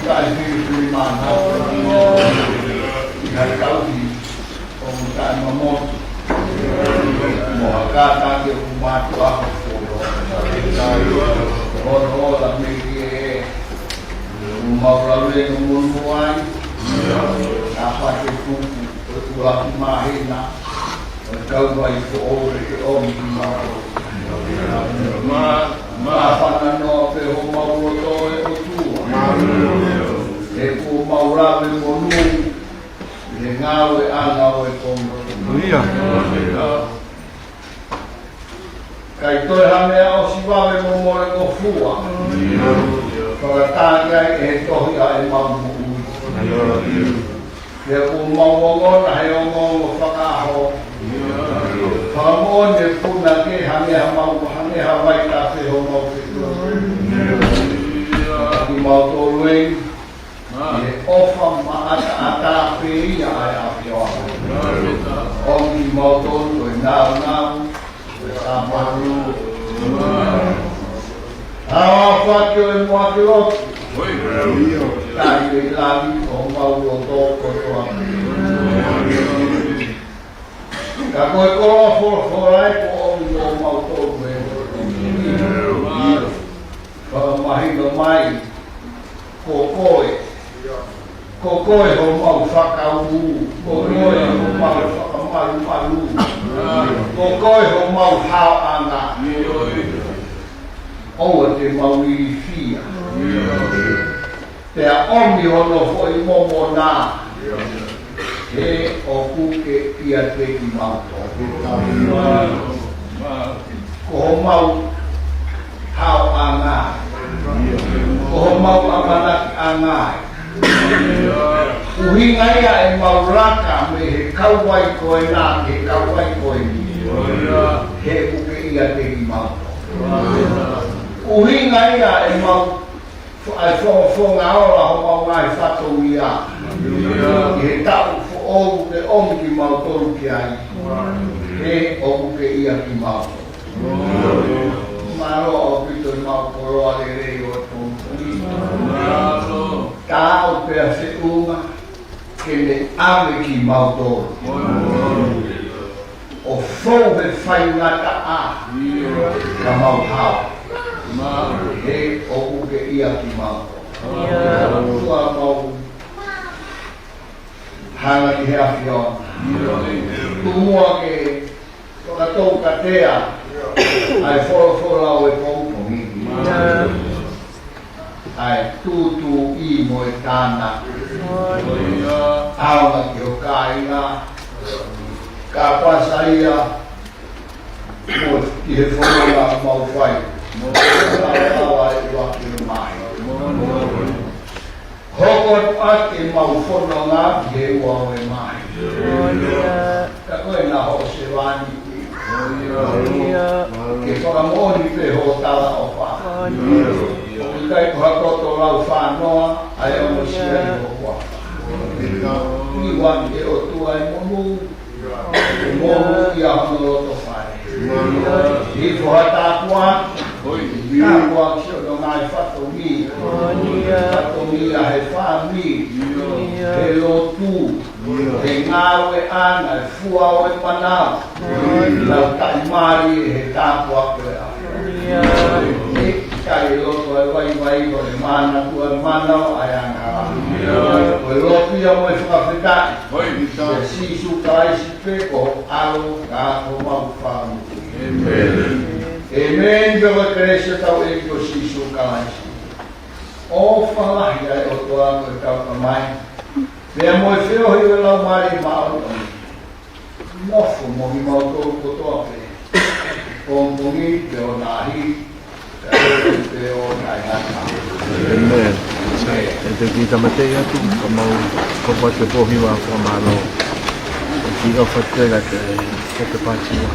Taʻefilifilimānako ʻi ha tauhi ʻo taʻemamotu, mo ha kātaki ʻoku mātuʻa ko folo. Hono ola mei he ʻoku mau lave no monū ai, a pate tuku ʻo e ʻuluaki māhina ʻo e kauvai foʻou ke ʻomi kimautolu. Ma, ma. Māfana noa pē homau loto ʻe ʻOtua, he kuo mau lave monū ʻi he ngāueʻanga ʻo e pongipongi. ʻIo. Kae toe ha meʻa ʻosi vave mo molengofua, fakataaʻi ai ʻe he tohi ʻa ʻemau moʻui. Pea kuo mau ongona he ongoongo fakaʻaho, fakamoʻoni ʻe puna ke hangē ha mau, hangē ha vaitafe homau fetuʻu kimautolu ē, ʻi he ʻofa maʻataʻatā pē ia ʻa e ʻAfio. ʻOmi kimautolu ko e nāunau, ko e tāmanu. ʻA e fakio e moa ke lotu. Taʻe ʻi langi ʻo mau loto kotoa. Ka ko e koloa folofola ē kuo ʻomi ʻo mau tolu ē. Fakamahino mai, ko koe. Ko koe homau fakaū, ko koe homau fakamalumalu, ko koe homau haoʻanga. ʻOua te mau ilifia. Pea ʻomi hono foʻi momona, he ʻoku ke ʻiate kimautolu. Ko homau haoʻanga, ko homau ʻamanakiʻanga. ʻUhinga ia ʻemau laka mei he kauvai ko ena ki he kauvai ko eni, he ʻoku ke ʻiate kimautolu. ʻUhinga ia ʻemau ʻa e fo-, fofonga ola homau ngaahi fatongia ʻi he taʻu foʻou ʻoku ke ʻomi kimautolu ki ai, he ʻoku ke ʻiate kimautolu. Mālō ʻaupito ʻemau koloa lelei ʻo e pongipongi. Taau pea feʻunga ke ne ʻave kimautolu ʻo fou he faingataʻa, ka mau hao, he ʻoku ke ʻiate kimautolu. Tuʻa mau hanga ki he ʻAfiona. Tuku muʻa ke fakatoukatea ʻa e folofola ʻo e pongipongi, ʻa e tūtuuʻi mo e tānaki. ʻAonga ki ho kāinga, ka pasa ia, mo ki he fononga mau fai, mo ka ʻaua e ua ki he mahi. Hoko atu ʻaki ʻemau fononga ki he ua ʻo e mahi. Ka ko ena hoʻo sevāniti. Ke fakamoʻoni pē hoʻo talaʻofa. ʻOku ʻikai ko ha koto lau fānoa ʻa e ʻonosia ʻi ho huafa. Iwa ke ʻOtua e monū, ke monūʻia hono loto fale. Hifo ha tāpuaki, tāpuaki siʻono ngaahi fatongia. Fatongia he fāmili, he lotu, he ngāueʻanga, he fua ʻo e manava. Lau taʻimālie he tāpuaki ʻo e ʻAfiona. He ʻikai loto e vaivai ko e mana, ko e mana ʻo e angahala. Ko e lotu ia mo e fakafetaʻi kia Sīsū Kalaisi pē ko ho ʻAlo ka ko homau Fakamoʻui. ʻĒmeni. ʻĒmeni. Pea ko e kelesi ʻa hotau ʻEiki ko Sīsū Kalaisi, ʻofa lahi ʻa e ʻOtua ko e Tamai, pea mo e feohi ʻo e Laumālie Māʻoniʻoni, nofo mo kimautolu kotoa pē, pongipongi pea mo e ʻaho ni, pea mo e taʻengata. ʻĒmeni. ʻE te kiʻi tāmateʻi atu, ka mau hoko atu e pō hiva fakamālō. Kiʻi ʻofa atu kiate, kiate Pātiua.